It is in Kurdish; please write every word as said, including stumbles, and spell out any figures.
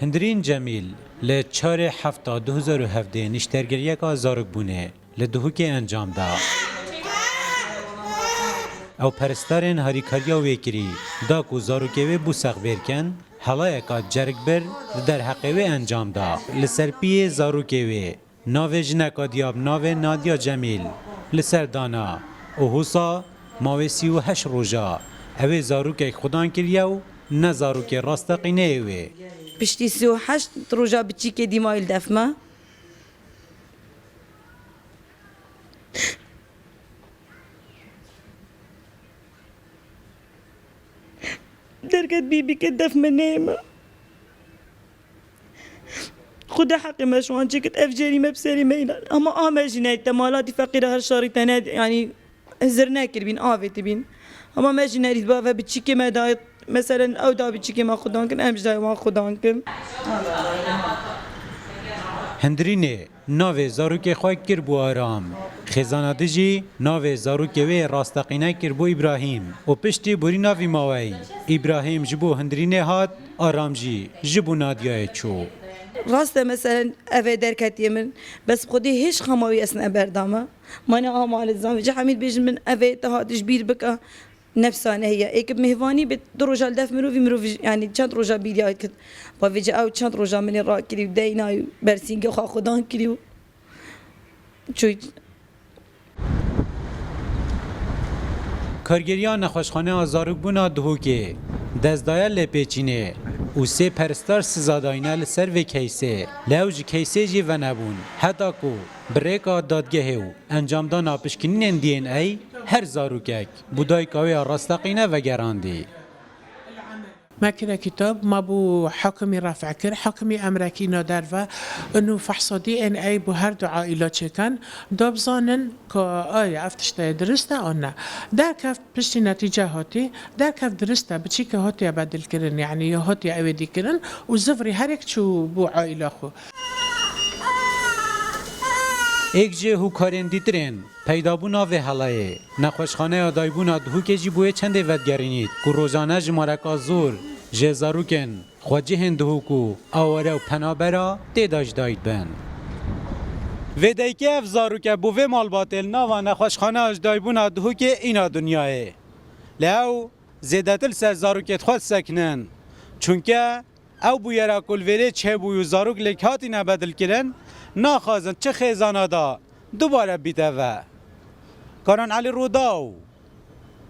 Hindirîn Cemîl li çarê hefta du hezar û hevdeh niştergeriyeka zarokbûnê li Duhokê encam da. Ew perîstarên harîkariya wê kirî da ku zarokê wê bû sexbêrkin, helayeka ceribir di derheqê wê encam da. Li ser piyê zarokê wê navê jineka diya bi navê Nadiya Cemîl li ser dana û husa mawê sî û heşt roja ew ê zarokek xudan kiriye û ne zarokê rasteqîneyê wê. Piştî sî û heşt roja biçîkê dîmayî li def me. Derket bîbîke def me neyê me. Xuda heqê me ji wan çêkit, ev cerîme bi serî me înan. Ama a me jî neyt te malatî feqîra her şarî te ne, yanî hizir nekiribîn, avêtibîn. Ama me jî nerît bave biçîkê me dayê, meselen ew da biçîkê me xudan kin, em jî dayê wan xudan kin. Hindirînê navê zarokê xwe kir bû Aram. Xêzana di jî navê zarokê wê rasteqîne kir bû Îbrahîm û piştî borîna vî maweyî, Îbrahîm ji bo Hindirînê hat, Aram jî ji bo Nadiyayê çû. Rast e, meselen ev ê derketiye min, bes xwedî hêj xema wî ez ne berdame. Mane ama li zan, ji hemî bêjin min ev ê te hat ji bîr bike. Nefsane heye. Êk bi mêvanî bi du roja li def mirovî, mirovî, yanî çend roja bîriya kir. Bavêje ew çend roja min ê rakirî û deyna û bersîngê xwe xudan kirî û çûy. Kargeriya nexweşxaneya zarokbûna Duhokê dest daye lêpêçînê û sê perîstar siza dayne li ser vê keysê. Lê ew ji keysê jî venebûn. Heta ku bi rêka dadgehê û encamdana pişkinînên D N A her zarokek bo dayika wê ya rasteqîne vegerandî. Me kire kîtab, ma bo hakimî refê kir, hakimî emrekî na derve, û fehsa D N A bo her du aîla çêkin, da bizanin ka aya ev tiştê dirist e an ne. Derkeft, piştî netîce hatî, derkeft dirist e, biçîke hatiye bedilkirin, yanî ya hatiye ewêdîkirin û zivirî her yek çû bo aîla xwe. Êk ji hûkarên dîtirên peydabûna vê helayê, nexweşxaneya daybûna Duhokê jî bûye çendê vedigerînît ku rojane jimareka zor ji zarokên xwecihên Duhok û aware û penabera tê de ji dayî dibin. Vê dayikê ev zaroke bo vê malbatê li nava nexweşxaneya ji daybûna Duhokê îna dinyayê. Lê ew zêdetir li ser zarokê xwe disekinin. Çunke ew bûyera ku li vêrê çêbû û zarok lêk hatine bedilkirin, naxwazin çi xêzana da dubare bîte ve. Karan Elî Rûdaw,